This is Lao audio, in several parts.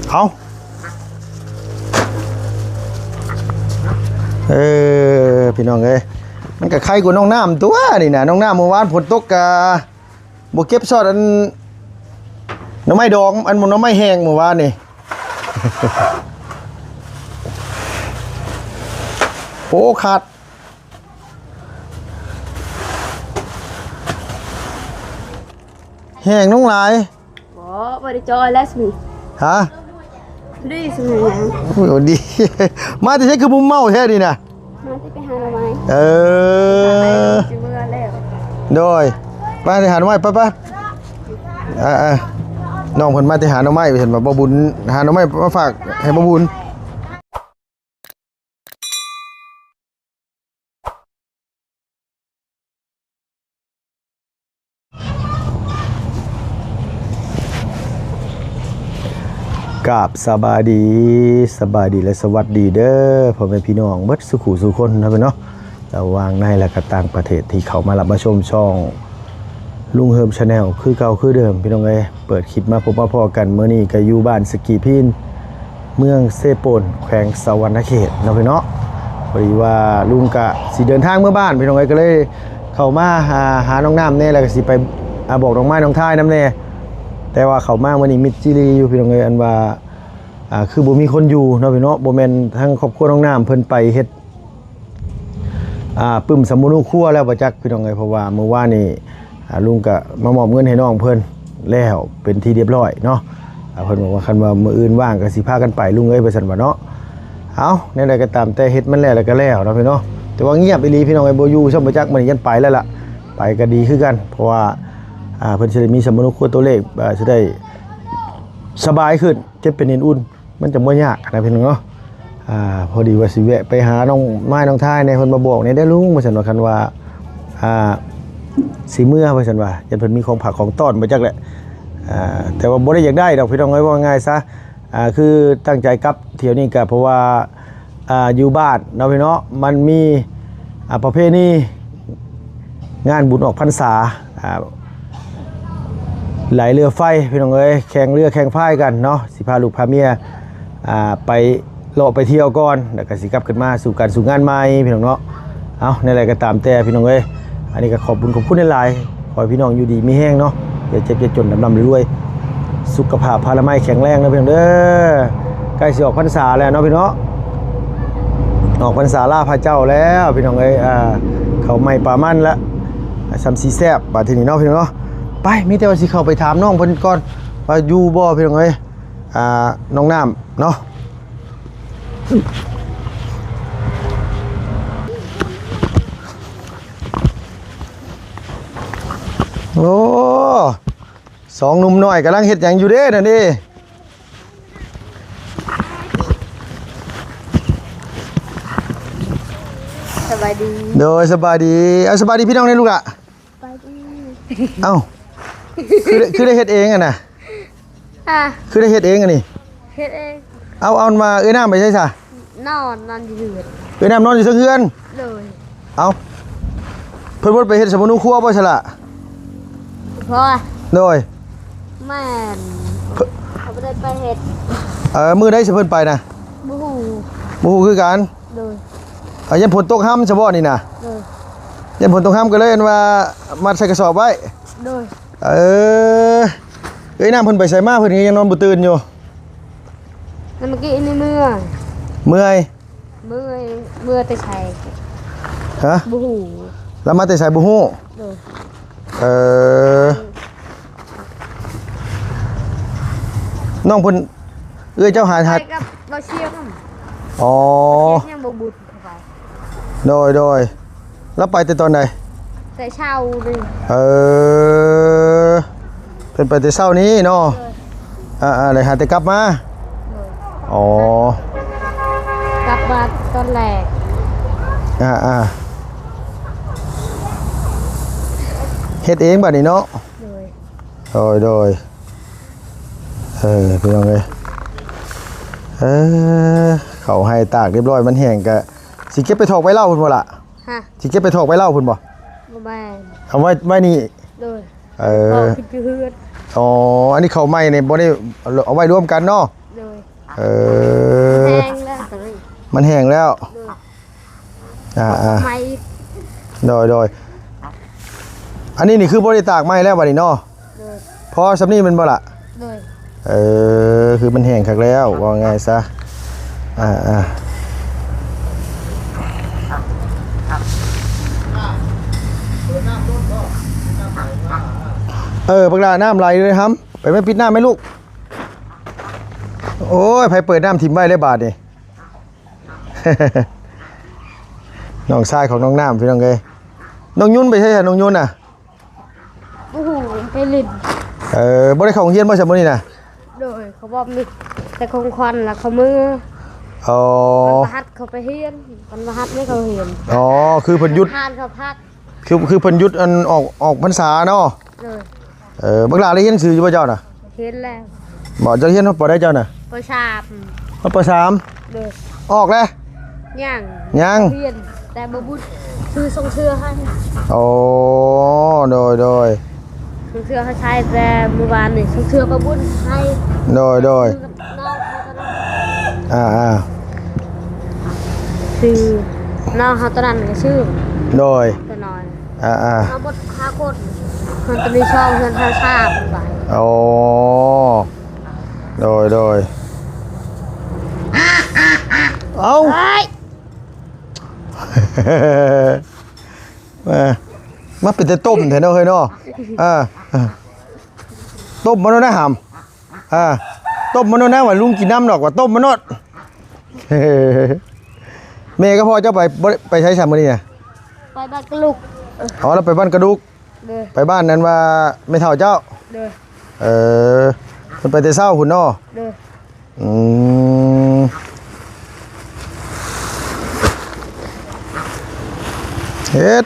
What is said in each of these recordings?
ເອົາ ເອີ ພີ່ນ້ອງເອີຍ ມັນກໍໄຄກວ່ານ້ອງນ້ຳຕົວະນີ້ນະ. ນ້ອງນ້ຳເມື່ອວານຝົນຕົກກະບໍ່ເກັບຊອດອັນໜໍ່ໄມ້ດອງ ອັນໜໍ່ໄມ້ແຫ້ງເມື່ອວານນີ້. ໂອ້ ຂາດ ແຫ້ງລົງຫຼາຍ. ບໍ່ ບໍ່ໄດ້ຈ່ອຍແລ້ວຊິ. ຮະ? ດີຊິຫຍັງ? ໂອ້ຍ ດີ. ມາແຕ່ໃສຄືບໍ່ເມົາແທ້ນີ້ນະ? ມາແຕ່ໄປຫາໜໍ່ໄມ້. ເອີ ຊິເມືອແລ້ວ. ໂດຍ ໄປຫາໜໍ່ໄມ້ ໄປໆ. ອ່າໆ ນ້ອງເພິ່ນມາແຕ່ຫາໜໍ່ໄມ້ ເພິ່ນວ່າ ບໍ່ບຸນຫາໜໍ່ໄມ້ມາຝາກໃຫ້ບໍ່ບຸນ. ກາບສະບາຍດີ ສະບາຍດີ ແລະ ສະຫວັດດີເດີ ພໍ່ແມ່ພີ່ນ້ອງເບິດສູ່ຄູ່ສູ່ຄົນເນາະ ເນາະ ລະຫວ່າງໃນ ແລະ ກະຕ່າງປະເທດ ທີ່ເຂົ້າມາຮັບມາຊົມຊ່ອງ ລຸງເຮີມ Channel ຄືເກົ່າຄືເດີມ ພີ່ນ້ອງເອີຍ. ເປີດຄລິບມາພົບມາພໍ້ກັນ ມື້ນີ້ກໍຢູ່ບ້ານສະກີພີນ ເມືອງເຊໂປນ ແຂວງສະຫວັນນະເຂດເນາະ ພີ່ນ້ອງເນາະ. ພໍດີວ່າລຸງກະຊິເດີນທາງເມືອບ້ານ ພີ່ນ້ອງເອີຍ ກໍເລີຍເຂົ້າມາຫາ ຫານ້ອງນ້ຳແດ່ ແລ້ວກໍຊິໄປ ອາ ບອກນ້ອງໄມ້ນ້ອງທາຍນຳແດ່. ແຕ່ວ່າເຂົ້າມາມື້ນີ້ມິດຈີ່ຫຼີຢູ່ ພີ່ນ້ອງເອີຍ ອັນວ່າ ອາ ຄືບໍ່ມີຄົນຢູ່ເນາະ ພີ່ນ້ອງເນາະ. ບໍ່ແມ່ນທາງຄອບຄົວນ້ອງນ້ຳເພິ່ນໄປເຮັດ ອ່າ ປຶ້ມສຳມະໂນຄົວແລ້ວບໍ່ຈັກ ພີ່ນ້ອງເອີຍ. ເພາະວ່າມື້ວານນີ້ ອ່າ ລຸງກະມາມອບເງິນໃຫ້ນ້ອງເພິ່ນແລ້ວເປັນທີ່ຮຽບຮ້ອຍເນາະ. ອ່າ ເພິ່ນບອກວ່າຄັນວ່າມື້ອື່ນວ່າງກໍຊິພາກັນໄປລຸງເອີຍ ວ່າຊັ້ນວ່າເນາະ. ເອົ້າ ແນວໃດກໍຕາມແຕ່ເຮັດມັນແລ້ວ ແລ້ວກໍແລ້ວເນາະ ພີ່ນ້ອງເນາະ. ແຕ່ວ່າງຽບອີ່ຫຼີ ພີ່ນ້ອງເອີຍ ບໍ່ຢູ່ຊ້ຳບໍ່ຈັກ ມື້ນີ້ຢ້ານໄປແລ້ວລະ. ໄປກໍດີຄືກັນ ເພາະວ່າ ອ່າ ເພິ່ນຊິໄດ້ມີສຳມະໂນຄົວຕົວເລກ ອ່າ ຊິໄດ້ສະບາຍຂຶ້ນ ເຈັບເປັນເອັນອຸ່ນ ມັນຈະບໍ່ຍາກນະ ພີ່ນ້ອງເນາະ. ອ່າ ພໍດີວ່າຊິແວະໄປຫານ້ອງໄມ້ນ້ອງທາຍແດ່ ເພິ່ນມາບອກແດ່ເດີລຸງ ວ່າຊັ້ນວ່າ ຄັນວ່າ ອ່າ ຊິເມືອ ວ່າຊັ້ນວ່າ ຢ້ານເພິ່ນມີຂອງຝາກຂອງຕ້ອນບໍ່ຈັກແຫຼະ. ອ່າ ແຕ່ວ່າບໍ່ໄດ້ຢາກໄດ້ດອກ ພີ່ນ້ອງເອີຍ ເວົ້າງ່າຍຊະ. ອ່າ ຄືຕັ້ງໃຈກັບທ່ຽວນີ້ກໍເພາະວ່າ ອ່າ ຢູ່ບ້ານເນາະ ພີ່ນ້ອງເນາະ ມັນມີ ອ່າ ປະເພນີ ງານບຸນອອກພັນສາ ອ່າ ໄຫຼເຮືອໄຟ ພີ່ນ້ອງເອີຍ ແຂ່ງເຮືອແຂ່ງພາຍກັນເນາະ. ຊິພາລູກພາເມຍ ອ່າ ໄປເລາະໄປທ່ຽວກ່ອນ ແລ້ວກໍຊິກັບຂຶ້ນມາສູ່ການສູ່ງານໃໝ່ ພີ່ນ້ອງເນາະ. ເອົ້າ ແນວໃດກໍຕາມແຕ່ ພີ່ນ້ອງເອີຍ ອັນນີ້ກໍຂອບບຸນຂອບຄຸນຫຼາຍໆ ຂໍໃຫ້ພີ່ນ້ອງຢູ່ດີມີແຮງເນາະ ຢ່າເຈັບຢ່າຈົນ ລ່ຳໆລວຍໆ ສຸຂະພາບພະລາໄມແຂງແຮງເດີ ພີ່ນ້ອງເດີ. ໃກ້ຊິອອກພັນສາແລ້ວເນາະ ພີ່ນ້ອງເນາະ ອອກພັນສາລາພະເຈົ້າແລ້ວ ພີ່ນ້ອງເອີຍ. ອ່າ ເຂົ້າໃໝ່ປາມັນລະ ຊ່ຳຊິແຊບບາດທີນີ້ເນາະ ພີ່ນ້ອງເນາະ. ໄປ ມີແຕ່ວ່າຊິເຂົ້າໄປຖາມນ້ອງເພິ່ນກ່ອນວ່າຢູ່ບໍ່ ພີ່ນ້ອງເອີຍ. ອ່າ ນ້ອງນ້ຳເນາະ. ໂອ້ ສອງໜຸ່ມນ້ອຍກຳລັງເຮັດຫຍັງຢູ່ເດ້ນັ້ນເດ້. ສະບາຍດີ ໂດຍ ສະບາຍດີ. ເອົາ ສະບາຍດີພີ່ນ້ອງແດ່ລູກຫຼ້າ. ສະບາຍດີ. ເອົ້າ ຄື ຄືໄດ້ເຮັດເອງຫັ້ນນະ? ຮະ? ຄືໄດ້ເຮັດເອງອັນນີ້? ເຮັດເອງ. ເອົາ ເອົາ ມາເອື້ອຍນ້ຳໄປໃສຊະ? ນອນ ນອນຢູ່ເຮືອນ. ເອື້ອຍນ້ຳນອນຢູ່ເທິງເຮືອນ? ໂດຍ. ເອົ້າ ເພິ່ນບໍ່ໄປເຮັດສຳມະໂນຄົວບໍ່ຊະລະ? ບໍ່. ໂດຍ. ແມ່ນ ເພິ່ນ ເຂົາບໍ່ໄດ້ໄປເຮັດ. ເອີ ມື້ໃດຊິເພິ່ນໄປນະ? ບໍ່ຮູ້ ບໍ່ຮູ້ຄືກັນ. ໂດຍ. ເອົາ ຢ້ານຝົນຕົກຮຳຊະບໍ່ນີ້ນະ? ໂດຍ. ຢ້ານຝົນຕົກຮຳກໍເລີຍອັນວ່າມັດໃສ່ກະສອບໄວ້. ໂດຍ. ເອີ ເອີຍ ນ້ຳເພິ່ນໄປໃສມາ ເພິ່ນກໍຍັງນອນບໍ່ຕື່ນຢູ່? ແລ້ວເມື່ອກີ້ນີ້ເມື່ອຍ ເມື່ອຍ ເມື່ອຍ ເມື່ອແຕ່ໃສ? ຮະ? ບໍ່ຮູ້ ລາວມາແຕ່ໃສບໍ່ຮູ້. ໂດຍ. ເອີ ນ້ອງເພິ່ນ ເອື້ອຍເຈົ້າຫາ ຫາ ໄປກັບບ່າວຊຽງ. ອໍ ຍັງບໍ່ບຸນເຂົ້າໄປ. ໂດຍ ໂດຍ. ລາວໄປແຕ່ຕອນໃດ? ແຕ່ເຊົ້ານີ້. ເອີ ເພິ່ນໄປແຕ່ເຊົ້ານີ້ເນາະ. ໂດຍ. ອ່າໆ ແລ້ວຫາແຕ່ກັບມາ. ໂດຍ. ອໍ ກັບມາຕອນແລງ. ອ່າໆ ເຮັດເອງບາດນີ້ເນາະ. ໂດຍ. ໂດຍ ໂດຍ. ເອີ ພີ່ນ້ອງເອີຍ ເອີ ເຂົ້າໄຮ່ຕາກຮຽບຮ້ອຍ ມັນແຫ້ງ ກະຊິເກັບໄປຖອກໄວ້ເລົ້າພຸ້ນບໍ່ລະ? ຮະ? ຊິເກັບໄປຖອກໄວ້ເລົ້າພຸ້ນບໍ່? ບໍ່ແມ່ນ ເອົາໄວ້ ໄວ້ນີ້. ໂດຍ. ເອີ ຖອກຂຶ້ນຢູ່ເຮືອນ. ອໍ ອັນນີ້ເຂົ້າໃໝ່ນີ້ບໍ່ໄດ້ເອົາໄວ້ລວມກັນເນາະ. ໂດຍ. ເອີ ແຫ້ງແລ້ວ ມັນແຫ້ງແລ້ວ ໂດຍ ອ່າໆ ໃໝ່ອີກ ໂດຍໆ ອັນນີ້ນີ້ຄືບໍ່ໄດ້ຕາກໃໝ່ແລ້ວບັດນີ້ເນາະ ໂດຍ ພໍສ່ຳນີ້ແມ່ນບໍ່ລະ? ໂດຍ ເອີ ຄືມັນແຫ້ງຄັກແລ້ວ ເວົ້າງ່າຍຊະ ອ່າໆ ເອີ ບັກຫຼ້າ ນ້ຳໄຫຼເລີຍຫຳ ໄປແມ່ປິດນ້ຳໃຫ້ລູກ ໂອ້ຍ ໃຜເປີດນ້ຳຖິ້ມໄວ້ແລ້ວບາດນີ້ ນ້ອງຊາຍຂອງນ້ອງນ້ຳ ພີ່ນ້ອງເອີຍ ນ້ອງຍຸນໄປໃສ ນ້ອງຍຸນນະ? ບໍ່ຮູ້ ໄປຫຼິ້ນ ເອີ ບໍ່ໄດ້ເຂົ້າໂຮງຮຽນບໍ່ຊະມື້ນີ້ນະ? ໂດຍ ເຂົາບອກມີແຕ່ຂອງຂວັນລະເຂົາເມືອ ອໍ ວັນພະຫັດເຂົາໄປຮຽນ ວັນພະຫັດນີ້ເຂົາຮຽນ ອໍ ຄືເພິ່ນຢຸດ ທານເຂົາພັກ ຄື ຄືເພິ່ນຢຸດອັນອອກ ອອກພັນສາເນາະ ໂດຍ ເອີ ບັກຫຼ້າໄດ້ຮຽນໜັງສືຢູ່ບໍ່ເຈົ້ານະ? ຮຽນແລ້ວ ບໍ່ ເຈົ້າຮຽນຮອດ ປ.ໃດເຈົ້ານະ? ປ.ສາມ ຮອດ ປ.ສາມ ໂດຍ ອອກແລ້ວ? ຍັງ ຍັງ ຮຽນ ແຕ່ບໍ່ບຸດ ຄືສົ່ງເສື້ອໃຫ້ ໂອ້ ໂດຍ ໂດຍ ສົ່ງເສື້ອໃຫ້ໃຊ້ ແຕ່ມື້ວານນີ້ສົ່ງເສື້ອປະບຸນໃຫ້ ໂດຍ ໂດຍ ຄືກັບນ້ອງເຮົາຕອນນັ້ນ ອ່າໆ ຄືນ້ອງເຮົາຕອນນັ້ນກໍຊື່ ໂດຍ ຕົວນ້ອຍ ອ່າໆ ເຮົາໝົດຫ້າຄົນ ເຮືອນຕົວນີ້ສອງ ເຮືອນເຮົາສາມໄປ ໂອ້ ໂດຍ ໂດຍ ເອົ້າ ເອີຍ ມາ ມາເປັນແຕ່ຕົ້ມແທ້ເນາະເຮີຍເນາະ ອ່າ ຕົ້ມມາໂລດນະຫຳ ອ່າ ຕົ້ມມາໂລດນະ ວ່າລຸງກິນນຳດອກ ວ່າຕົ້ມມາໂລດ ແມ່ກັບພໍ່ເຈົ້າໄປ ບໍ່ໄດ້ໄປໃສຊະມື້ນີ້ນະ? ໄປບ້ານກະລຸກ ອໍ ລາວໄປບ້ານກະດຸກ ໂດຍ ໄປບ້ານນັ້ນວ່າແມ່ເຖົ້າເຈົ້າ ໂດຍ ເອີ ເພິ່ນໄປແຕ່ເຊົ້າພຸ້ນເນາະ ໂດຍ ອືມ ເຮັດ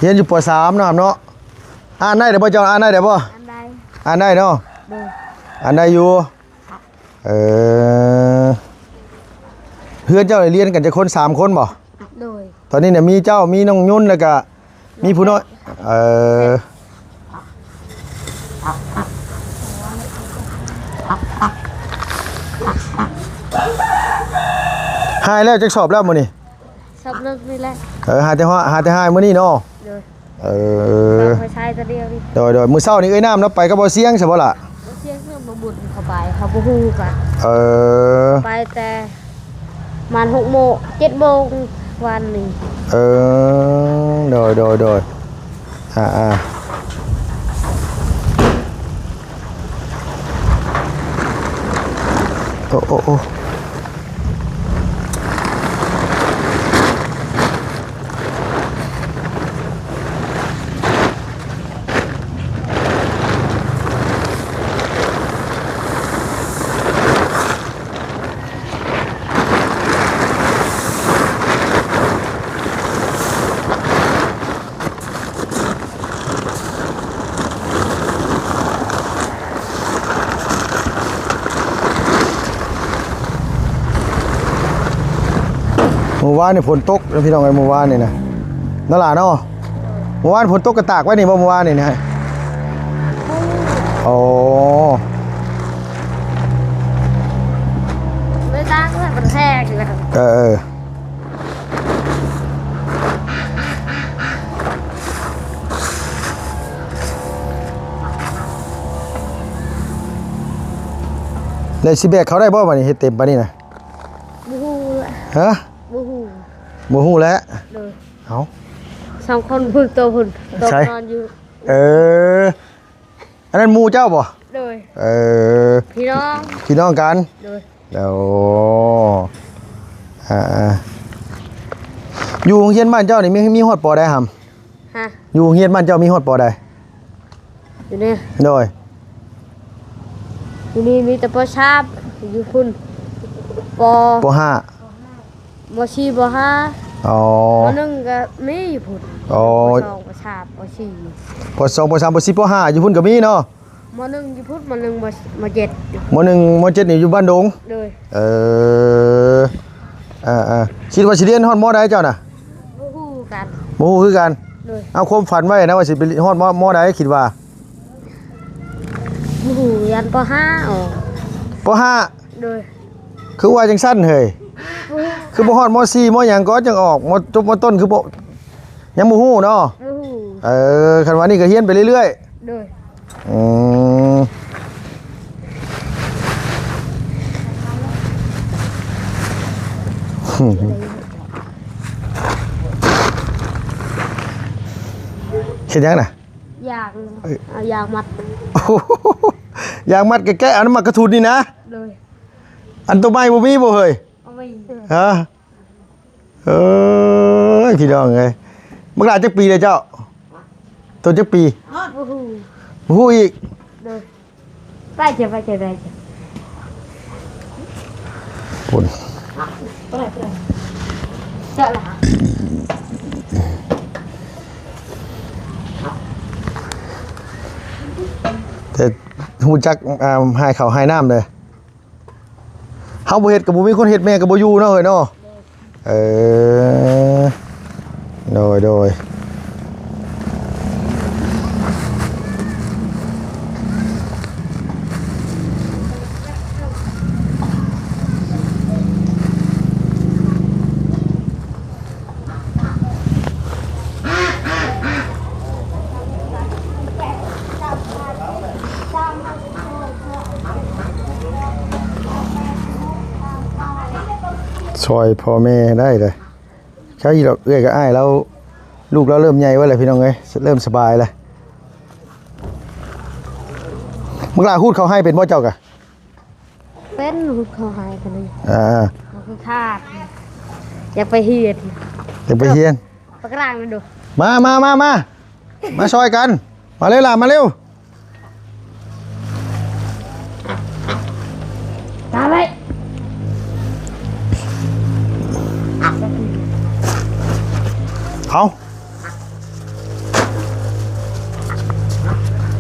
ຮຽນຢູ່ ປ.ສາມ ເນາະ ເນາະ ອ່ານໄດ້ແລ້ວບໍ່ ເຈົ້າອ່ານໄດ້ແລ້ວບໍ່? ອ່ານໄດ້ ອ່ານໄດ້ເນາະ ໂດຍ ອ່ານໄດ້ຢູ່ ເອີ ເຮືອນເຈົ້ານີ້ລຽນກັນຈັກຄົນ ສາມຄົນບໍ່? ໂດຍ ຕອນນີ້ນະມີເຈົ້າ ມີນ້ອງຍຸນ ແລ້ວກະມີຜູ້ນ້ອຍ ເອີ ຫາຍແລ້ວ ຈັກສອບແລ້ວມື້ນີ້? ສອບໜຶ່ງນີ້ແຫຼະ ເອີ ຫາແຕ່ ຫາແຕ່ຫາຍມື້ນີ້ເນາະ ໂດຍ ເອີ ສອບໄຟໃຊ້ຕົວດຽວນີ້ ໂດຍໆ ມື້ເຊົ້ານີ້ເອື້ອຍນ້ຳເນາະ ໄປກັບບໍ່ສຽງຊະບໍ່ລະ? ບໍ່ສຽງ ເລື່ອງບໍ່ບຸນເຂົາໄປ ເຂົາບໍ່ຮູ້ກັນ ເອີ ໄປແຕ່ ປະມານຫົກໂມງ ເຈັດໂມງວານນີ້ ເອີ ໂດຍ ໂດຍ ໂດຍ ອ່າ ອ່າ ໂອ້ ໂອ້ ໂອ້ ມື້ວານນີ້ຝົນຕົກເດີພີ່ນ້ອງເອີຍ ມື້ວານນີ້ນະ ເນາະຫຼາເນາະ ມື້ວານຝົນຕົກກໍຕາກໄວ້ນີ້ບໍ່ ມື້ວານນີ້ນະ? ໂອ້ ໄປຕາກເພື່ອນມັນແພງຢູ່ນະ ເອີ ເອີ. ແລ້ວຊິແບກເຂົ້າໄດ້ບໍ່ບາດນີ້ ເຮັດເຕັມປານນີ້ນະ? ບໍ່ຮູ້ແຫຼະ ຮະ? ບໍ່ຮູ້ ບໍ່ຮູ້ແຫຼະ ໂດຍ ເອົ້າ ສອງຄົນພຸ້ນ ໂຕພຸ້ນ ໂຕນອນຢູ່ ເອີ ອັນນັ້ນໝູ່ເຈົ້າບໍ່? ໂດຍ ເອີ ພີ່ນ້ອງ ພີ່ນ້ອງກັນ ໂດຍ ໂອ້ ອ່າໆ ຢູ່ໂຮງຮຽນບ້ານເຈົ້ານີ້ມີ ມີຮອດ ປ.ໃດຫຳ? ຮະ ຢູ່ໂຮງຮຽນບ້ານເຈົ້າມີຮອດ ປ.ໃດ? ຢູ່ນີ້ ໂດຍ ຢູ່ນີ້ມີແຕ່ ປ.ສາມ ຢູ່ພຸ້ນ ປ.ປ.ຫ້າ ມ.ສີ່ ມ.ຫ້າ ອໍ ມ.ໜຶ່ງກໍມີຢູ່ພຸ້ນ ອໍ ມ.ສອງ ມ.ສາມ ມ.ສີ່ ປ.ສອງ ປ.ສາມ ປ.ສີ່ ປ.ຫ້າ ຢູ່ພຸ້ນກໍມີເນາະ ມ.ໜຶ່ງຢູ່ພຸ້ນ ມ.ໜຶ່ງ ມ.ເຈັດ ມ.ໜຶ່ງ ມ.ເຈັດ ນີ້ຢູ່ບ້ານດົງ ໂດຍ ເອີ ອ່າໆ ຄິດວ່າຊິຮຽນຮອດ ມ.ໃດເຈົ້ານະ? ບໍ່ຮູ້ຄືກັນ ບໍ່ຮູ້ຄືກັນ ໂດຍ ເອົາຄວາມຝັນໄວ້ນະວ່າຊິໄປຮອດ ມ.ໃດ ຄິດວ່າ? ບໍ່ຮູ້ ຢ້ານ ປ.ຫ້າ ອອກ ປໍຫ້າ ໂດຍ ຄືວ່າຈັ່ງຊັ້ນເຮີ້ຍ ບໍ່ຮູ້ ຄືບໍ່ຮອດ ມໍສີ່ ມໍຫຍັງກໍຈັ່ງອອກ ມໍຈົບ ມໍຕົ້ນ ຄືບໍ່ ຍັງບໍ່ຮູ້ເນາະ ບໍ່ຮູ້ ເອີ ຄັນວ່ານີ້ກໍຮຽນໄປເລື້ອຍໆ ໂດຍ ອືມ ເຮັດຫຍັງນະ? ຢາງ ເອີ ເອົາຢາງມັດ ຢາງມັດ ແກະເອົານຳໝາກກະທຸນນີ້ນະ ໂດຍ ອັນໂຕໃໝ່ບໍ່ມີບໍ່ເຮີ້ຍ? ບໍ່ມີ ຮະ ເອີຍ ພີ່ນ້ອງເອີຍ ບັກຫຼ້າຈັກປີແລ້ວເຈົ້າ? ໂຕຈັກປີ? ບໍ່ຮູ້ ບໍ່ຮູ້ອີກ ໂດຍ ໄປເຈົ້າ ໄປເຈົ້າ ໄປເຈົ້າ ພຸ້ນ ເຈົ້າລະ ແຕ່ຮູ້ຈັກ ອ່າ ຫາຍເຂົ້າຫາຍນ້ຳເດີ້. ເຮົາບໍ່ເຮັດກໍບໍ່ມີຄົນເຮັດ ແມ່ກໍບໍ່ຢູ່ເນາະເຮີ້ຍເນາະ ເອີ ໂດຍ ໂດຍ. ຊ່ອຍພໍ່ແມ່ໄດ້ເດ້ ໃຊ່ດອກ ເອື້ອຍກັບອ້າຍລາວ ລູກລາວເລີ່ມໃຫຍ່ໄວ້ແລ້ວ ພີ່ນ້ອງເອີຍ ເລີ່ມສະບາຍແລ້ວ. ບັກຫຼ້າ ຮູດເຂົ້າໄຮ່ເປັນບໍ່ເຈົ້າກະ? ເປັນ ຮູດເຂົ້າໄຮ່ເປັນ ອ່າ ມັນຄືຂາດ ຢາກໄປຮຽນ ຢາກໄປຮຽນ ປາກກາງນະດູ ມາ ມາ ມາ ມາ ມາຊ່ອຍກັນ ມາເລັວຫຼ້າ ມາເລັວ ຕາໄວ້ ເອົາ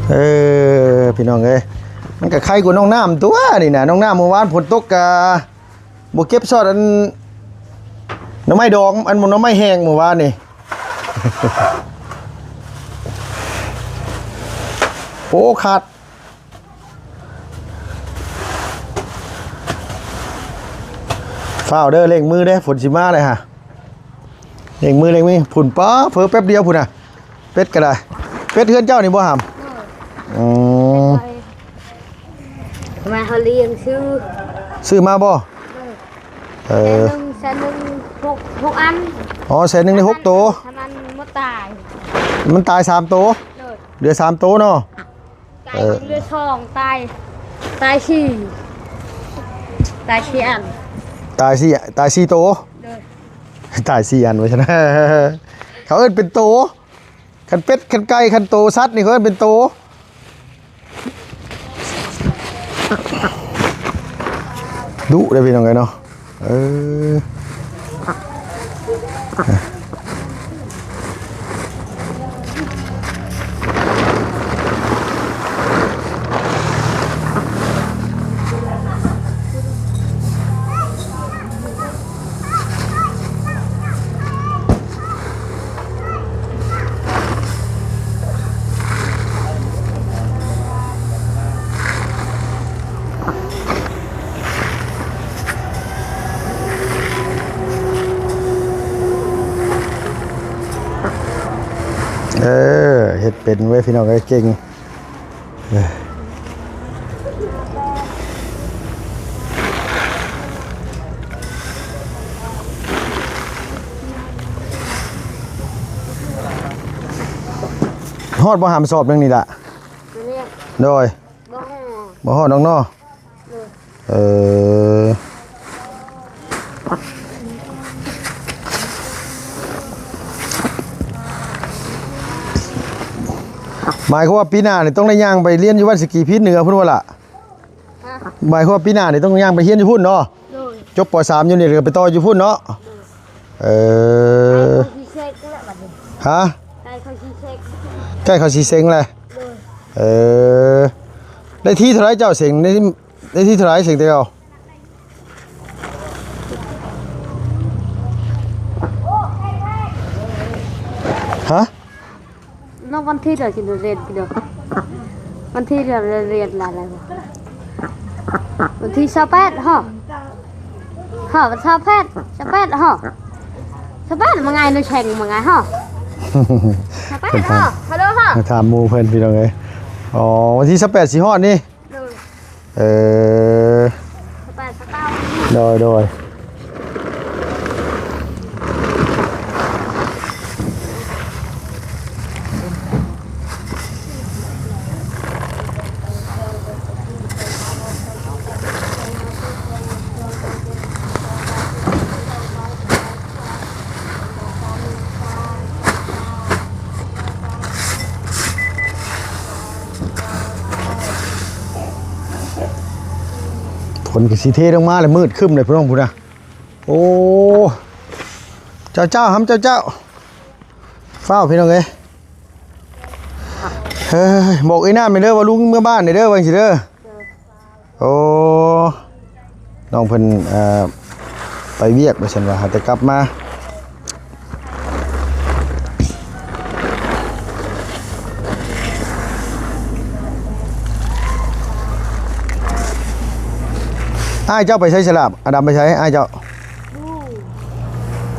ເອີ ພີ່ນ້ອງເອີຍ ມັນກະໄຄກວ່ານ້ອງນ້ຳຕົວະນີ້ນະ ນ້ອງນ້ຳມື້ວານຝົນຕົກກະ ບໍ່ເກັບຊອດອັນ ໜໍ່ໄມ້ດອງ ອັນ ໜໍ່ໄມ້ແຫ້ງມື້ວານນີ້ ໂອ້ ຂາດ ຟ້າວເດີ້ ເລັ່ງມືເດີ້ ຝົນຊິມາແລ້ວຫາ ເລັ່ງມື ເລັ່ງມື ພຸ້ນ ປ້າ ເຜີແປັບດຽວພຸ້ນນະ. ເປັດກໍໄດ້ ເປັດເຮືອນເຈົ້ານີ້ບໍ່ຫຳ? ໂດຍ ອືມ ເປັດໄປ ມາເຮົາລ້ຽງຊື້ ຊື້ມາບໍ່? ໂດຍ ເອີ ແສນໜຶ່ງ ແສນໜຶ່ງ ຫົກ ຫົກອັນ ອໍ ແສນໜຶ່ງໄດ້ຫົກໂຕ ຖ້າມັນບໍ່ຕາຍ ມັນຕາຍສາມໂຕ ໂດຍ ເຫຼືອສາມໂຕເນາະ ຕາຍ ເອີ ເຫຼືອສອງ ຕາຍ ຕາຍສີ່ ຕາຍສີ່ອັນ ຕາຍສີ່ ຕາຍສີ່ໂຕ ໂດຍ ຕາຍສີ່ອັນວ່າຊັ້ນ ເຂົາເອີ້ນເປັນໂຕ ຄັນເປັດ ຄັນໄກ່ ຄັນໂຕ ສັດນີ້ເຂົາເອີ້ນເປັນໂຕ ດຸເດີ້ ພີ່ນ້ອງເອີຍເນາະ ເອີ. ເອີ ເຮັດເປັນເວີຍ ພີ່ນ້ອງເອີຍ ເກັ່ງ. ຮອດບໍ່ຫຳ ສອບໜຶ່ງນີ້ລະ? ໂດຍ ບໍ່ຮອດ ບໍ່ຮອດດອກເນາະ. ເອີ ໝາຍຄວາມວ່າປີໜ້ານີ້ຕ້ອງໄດ້ຍ່າງໄປຮຽນຢູ່ວັດສະກີພີນເໜືອພຸ້ນວ່າລະ? ຮະ? ໝາຍຄວາມວ່າປີໜ້ານີ້ຕ້ອງຍ່າງໄປຮຽນຢູ່ພຸ້ນເນາະ? ໂດຍ ຈົບ ປໍສາມ ຢູ່ນີ້ກໍໄປຕໍ່ຢູ່ພຸ້ນເນາະ? ໂດຍ ເອີ ໃກ້ເຂົ້າຊີເຊັງແລ້ວບັດນີ້ ຮະ? ໃກ້ເຂົ້າຊີເຊັງ ໃກ້ເຂົ້າຊີເຊັງແລ້ວ. ໂດຍ ເອີ ໄດ້ທີເທົ່າໃດເຈົ້າເສັງ ໄດ້ ໄດ້ທີເທົ່າໃດເສັງແຕ່ເກົ່າ? ຮະ? ນ້ອງວັນທີດລະຊິໄດ້ຮຽນ ວັນທີດລະໄດ້ຮຽນຫຼາຍໆ ບໍ່? ວັນທີຊາວແປດ ຮະ ຮະ ວັນຊາວແປດ ຊາວແປດ ຮະ ຊາວແປດ ມາໄງ ໂດຍແຊງມາໄງ ຮະ ຊາວແປດ ຮະ ຮະໂລ ຮະ ມາຖາມໝູ່ເພິ່ນ ພີ່ນ້ອງເອີຍ. ອໍ ວັນທີຊາວແປດ ຊິຮອດນີ້. ໂດຍ ເອີ ຊາວແປດ ຊາວເກົ້າ ໂດຍ ໂດຍ. ຝົນກໍຊິເທລົງມາແລ້ວ ມືດຄຶ້ມເລີຍ ພີ່ນ້ອງ ພຸ້ນນະ. ໂອ້ ເຈົ້າໆ ຫຳເຈົ້າໆ ຟ້າວ ພີ່ນ້ອງເອີຍ. ເອີ ບອກເອື້ອຍນ້ຳແດ່ເດີ ວ່າລຸງເມືອບ້ານແດ່ເດີ ວ່າຈັ່ງຊີ້ເດີ. ໂອ້ ນ້ອງເພິ່ນ ເອີ ໄປວຽກວ່າຊັ້ນວ່າ ຫາແຕ່ກັບມາ. ອ້າຍເຈົ້າໄປໃສສະຫຼາບ? ອາດຳໄປໃສອ້າຍເຈົ້າ?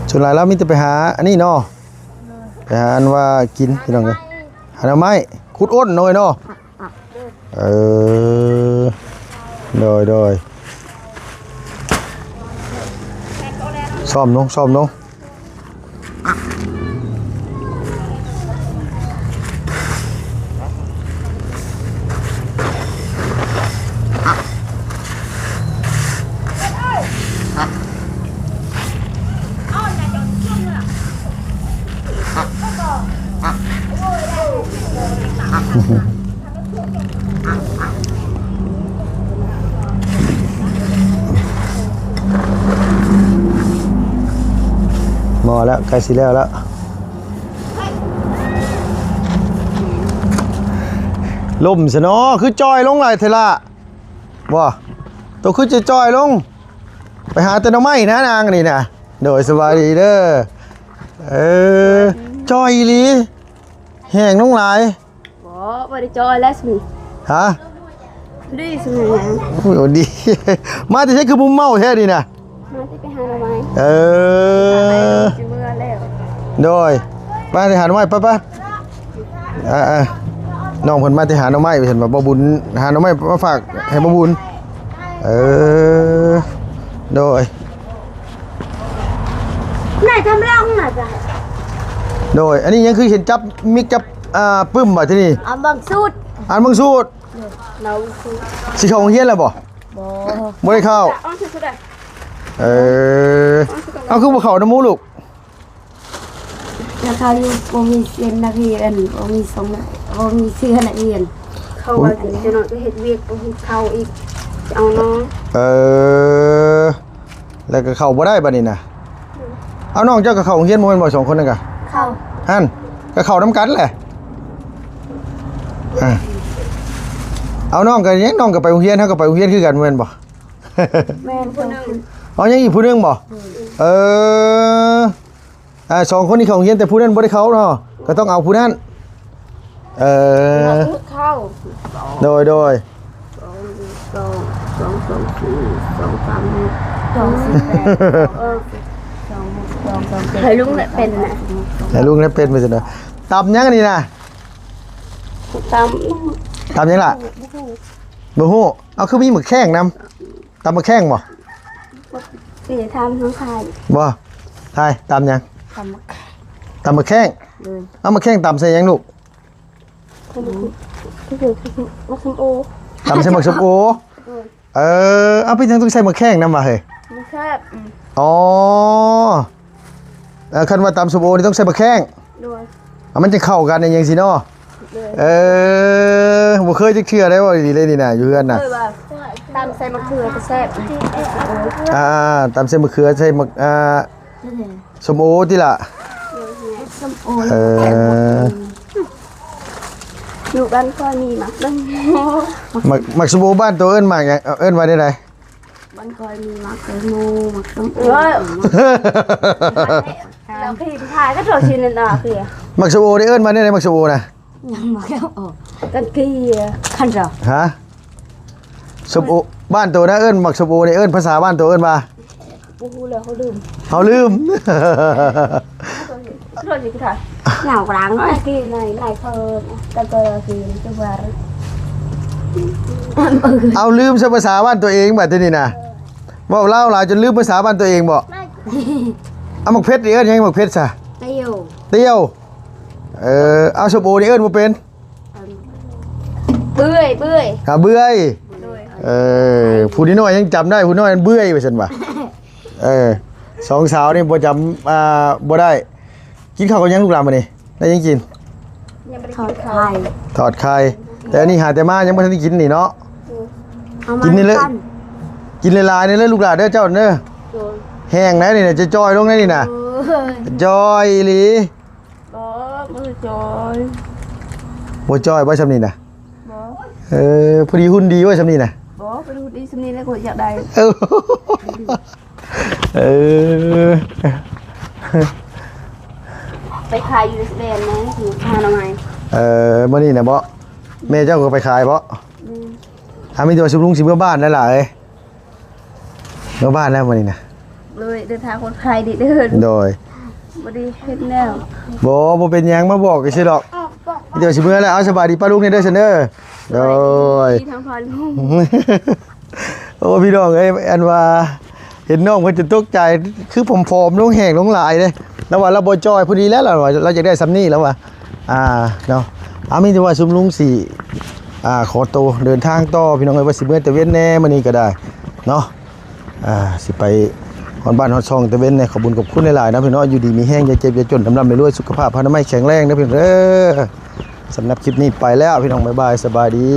ສ່ວນຫຼາຍລາວມີແຕ່ໄປຫາອັນນີ້ເນາະ ໄປຫາອັນວ່າກິນ ພີ່ນ້ອງເອີຍ ຫາໜໍ່ໄມ້ ຂຸດອົ້ນເນາະເອີຍເນາະ. ເອີ ໂດຍ ໂດຍ ຊ້ອມລົງ ຊ້ອມລົງ. ໝໍ້ແລ້ວ ໃກ້ຊິແລ້ວແລ້ວ. ລົມຊະເນາະ ຄືຈ່ອຍລົງຫຼາຍເທື່ອລະ ບໍ່ ໂຕຄືຈະຈ່ອຍລົງ ໄປຫາແຕ່ໜໍ່ໄມ້ນະນາງນີ້ນະ. ໂດຍ ສະບາຍດີເດີ. ເອີ ຈ່ອຍອີ່ຫຼີ ແຫ້ງລົງຫຼາຍ. ບໍ່ ບໍ່ໄດ້ຈ່ອຍແລ້ວຊະນີ້. ຮະ? ດີຊະນີ້ຫຍັງ? ໂອ້ຍ ດີ ມາແຕ່ໃສຄືບໍ່ເມົາແທ້ນີ້ນະ? ມາແຕ່ໄປຫາໜໍ່ໄມ້. ເອີ ຊິເມືອແລ້ວ. ໂດຍ ໄປຫາໜໍ່ໄມ້ ໄປໆ. ເອີໆ ນ້ອງເພິ່ນມາແຕ່ຫາໜໍ່ໄມ້ ເຫັນວ່າບໍ່ບຸນຫາໜໍ່ໄມ້ມາຝາກໃຫ້ບໍ່ບຸນ. ເອີ ໂດຍ ນາຍທຳລອງນະ. ໂດຍ ອັນນີ້ຍັງຄືເຫັນຈັບມິກຈັບ ອ່າ ປຶ້ມບໍ່ທີ່ນີ້? ອ່ານບັງສູດ ອ່ານບັງສູດ. ເຮົາຄື ຊິເຂົ້າໂຮງຮຽນແລ້ວບໍ່? ບໍ່ ບໍ່ໄດ້ເຂົ້າ. ເອີ ເອົາຄືບໍ່ເຂົ້ານຳໝູ່ລູກ? ແລ້ວເຂົາຢູ່ ບໍ່ມີເສັນນັກຮຽນ ບໍ່ມີສົ່ງ ບໍ່ມີເສື້ອນັກຮຽນ. ເຂົາວ່າຈະເນາະ ຈະເຮັດວຽກ ບໍ່ເຮັດເຂົ້າອີກ ຈະເອົານ້ອງ. ເອີ ແລ້ວກໍເຂົ້າບໍ່ໄດ້ບັດນີ້ນະ. ເອົາ ນ້ອງເຈົ້າກໍເຂົ້າໂຮງຮຽນບໍ່ແມ່ນບໍ່ ສອງຄົນນັ້ນກະ? ເຂົ້າ. ຫັ້ນ ກໍເຂົ້ານຳກັນແຫຼະ. ອ່າ ເອົາ ນ້ອງກໍຫຍັງ ນ້ອງກໍໄປໂຮງຮຽນ ເຮົາກໍໄປໂຮງຮຽນຄືກັນ ແມ່ນບໍ່? ແມ່ນ ຜູ້ໜຶ່ງ. ເອົາ ຍັງອີກຜູ້ໜຶ່ງບໍ່? ເອີ ອ່າ ສອງຄົນນີ້ເຂົ້າໂຮງຮຽນ ແຕ່ຜູ້ນັ້ນບໍ່ໄດ້ເຂົ້າເນາະ ກໍຕ້ອງເອົາຜູ້ນັ້ນ. ເອີ ເຂົ້າ ໂດຍ ໂດຍ. ສອງ ສອງ ສອງ ສອງ ສອງ ສາມ ຫົກ ສອງ ສິບແປດ ເອີ ສອງ ຫົກ ສອງ ສອງ ເຈັດ ໃຫ້ລຸງແຫຼະເປັນນະ ໃຫ້ລຸງແຫຼະເປັນໄປຊັ້ນເດີ. ຕຳຫຍັງອັນນີ້ນະ? ຕຳ ຕຳຫຍັງລະ? ບໍ່ຮູ້ ບໍ່ຮູ້. ເອົາ ຄືມີໝາກແຂ້ງນຳ? ຕຳໝາກແຂ້ງບໍ່? ຊິຖາມທາງໄທ. ບໍ່ ໄທ ຕຳຫຍັງ? ຕຳໝາກ ຕຳໝາກແຂ້ງ. ເອີ ເອົາ ໝາກແຂ້ງຕຳໃສ່ຫຍັງລູກ? ໝາກ ໝາກສົ້ມໂອ ຕຳໃສ່ໝາກສົ້ມໂອ. ເອີ ເອີ ເອົາ ເປັນຫຍັງຕ້ອງໃສ່ໝາກແຂ້ງນຳວະເຮີ້ຍ? ມັນແຊບ. ອໍ ເອີ ຄັນວ່າຕຳສົ້ມໂອນີ້ຕ້ອງໃສ່ໝາກແຂ້ງ. ໂດຍ. ອ່າ ມັນຈະເຂົ້າກັນອີ່ຫຍັງຊີ້ເນາະ. ໂດຍ. ເອີ ບໍ່ເຄີຍຈັກເທື່ອໄດ໋ ເວົ້າດີໆເລີຍນີ້ນະ ຢູ່ເຮືອນນະ. ເຄີຍວ່າຕຳໃສ່ໝາກເຂືອກໍແຊບ. ອ່າ ຕຳໃສ່ໝາກເຂືອ ໃສ່ໝາກ ອ່າ ສົ້ມໂອຕິລະ? ໂດຍ ສົ້ມໂອ. ເອີ ຢູ່ບ້ານຂ້ອຍມີໝາກແຕງໂມ. ໝາກ ໝາກສົ້ມໂອບ້ານໂຕເອີ້ນໝາກຫຍັງ? ເອີ້ນວ່າແນວໃດ? ບ້ານຂ້ອຍມີໝາກແຕງໂມ ໝາກສົ້ມໂອ. ເອີ ລາວຂີ່ຖ່າຍກໍໂທຊິນນະຄື. ໝາກສົ້ມໂອນີ້ເອີ້ນວ່າແນວໃດ ໝາກສົ້ມໂອນະ? ຍັງບໍ່ເຂົ້າອອກ ກັນກີ ຄັນເຈົ້າ. ຮະ? ສົ້ມໂອ ບ້ານໂຕນະ ເອີ້ນໝາກສົ້ມໂອນີ້ ເອີ້ນພາສາບ້ານໂຕເອີ້ນວ່າ? ບໍ່ຮູ້ແລ້ວ ເຮົາລືມ ເຮົາລືມ. ເຮົາຊິໄປຖ່າຍ ເຫງົາກະດັງ ທີ່ໃນ ໃນເພິ່ນ ກໍເກີດວ່າຊິຈຸວ່າ ເອົາ ລືມໃຊ້ພາສາບ້ານຕົວເອງບາດທີນີ້ນະ. ເອີ ເວົ້າລາວຫຼາຍຈົນລືມພາສາບ້ານຕົວເອງບໍ? ເອົາ ໝາກເຜັດນີ້ເອີ້ນຫຍັງ? ໝາກເຜັດຊະ? ຕຽວ ຕຽວ. ເອີ ເອົາ ສົ້ມໂອນີ້ເອີ້ນບໍ່ເປັນ? ເອີ ເປື່ອຍ ເປື່ອຍ ອ່າ ເປື່ອຍ. ໂດຍ ເອີ ຜູ້ນ້ອຍຍັງຈຳໄດ້ ຜູ້ນ້ອຍເປື່ອຍວ່າຊັ້ນວ່າ. ເອີ ສອງສາວນີ້ບໍ່ຈຳ ອ່າ ບໍ່ໄດ້. ກິນເຂົ້າກັບຫຍັງລູກຫຼານມື້ນີ້? ໄດ້ຫຍັງກິນ? ຍັງບໍ່ໄດ້ກິນເຂົ້າ ທອດໄຂ່ ທອດໄຂ່. ແຕ່ອັນນີ້ຫາແຕ່ມາຍັງບໍ່ທັນໄດ້ກິນນີ້ເນາະ. ໂດຍ ເອົາມາ ກິນນີ້ເລີຍ ກິນຫຼາຍໆນີ້ເລີຍລູກຫຼານເດີ ເຈົ້າເດີ. ໂດຍ ແຫ້ງໄດ໋ນີ້ນະ ຈະຈ່ອຍລົງໄດ໋ນີ້ນະ. ໂອ້ຍ ຈ່ອຍອີ່ຫຼີ. ບໍ່ ບໍ່ຈ່ອຍ ບໍ່ຈ່ອຍບໍ່ຊ່ຳນີ້ນະ? ບໍ່ ເອີ ພໍດີຫຸ່ນດີບໍ່ຊ່ຳນີ້ນະ? ບໍ່ ພໍດີຫຸ່ນດີຊ່ຳນີ້ແຫຼະ ຂ້ອຍຢາກໄດ້. ເອີ ເອີ ໄປຂາຍຢູ່ແດນນະ ຫາໜໍ່ໄມ້. ເອີ ມື້ນີ້ນະບໍ? ແມ່ເຈົ້າກໍໄປຂາຍບໍ? ອືມ ອ່າ ມີແຕ່ວ່າຊຸມລຸງຊິເມືອບ້ານແລ້ວຫຼາຍ. ເມືອບ້ານແລ້ວມື້ນີ້ນະ. ໂດຍ ເດີນທາງປອດໄພເດີເດີ. ໂດຍ ບໍ່ໄດ້ເຮັດແນວ. ບໍ່ ບໍ່ເປັນຫຍັງ ມາບອກຊື່ດອກ. ມີແຕ່ຊິເມືອແລ້ວ. ເອົາ ສະບາຍດີປ້າລຸງແດ່ເດີຊັ້ນເດີ. ໂດຍ ສະບາຍດີທາງພໍ່ລຸງ. ໂອ້ ພີ່ນ້ອງເອີຍ ອັນວ່າເຫັນນ້ອງເພິ່ນຈະຕົກໃຈ ຄືຜອມໆລົງ ແຫ້ງລົງຫຼາຍເດ້. ລາວວ່າລາວບໍ່ຈ່ອຍ ພໍດີແລ້ວ ລາວວ່າລາວຢາກໄດ້ຊ່ຳນີ້ ລາວວ່າ. ອ່າ ເນາະ ອ່າ ມີແຕ່ວ່າຊຸມລຸງຊິ ອ່າ ຂໍໂຕເດີນທາງຕໍ່ ພີ່ນ້ອງເອີຍ ວ່າຊິເມືອແຕ່ເວັນແດ່ມື້ນີ້ກໍໄດ້ເນາະ. ອ່າ ຊິໄປຮອດບ້ານຮອດຊ່ອງແຕ່ເວັນແດ່. ຂອບບຸນຂອບຄຸນຫຼາຍໆນະພີ່ນ້ອງ ຢູ່ດີມີແຮງ ຢ່າເຈັບຢ່າຈົນ ລ່ຳໆລວຍໆ ສຸຂະພາບພະນາໄມແຂງແຮງເດີພີ່ນ້ອງເດີ. ສຳລັບຄລິບນີ້ໄປແລ້ວພີ່ນ້ອງ ບາຍບາຍ ສະບາຍດີ.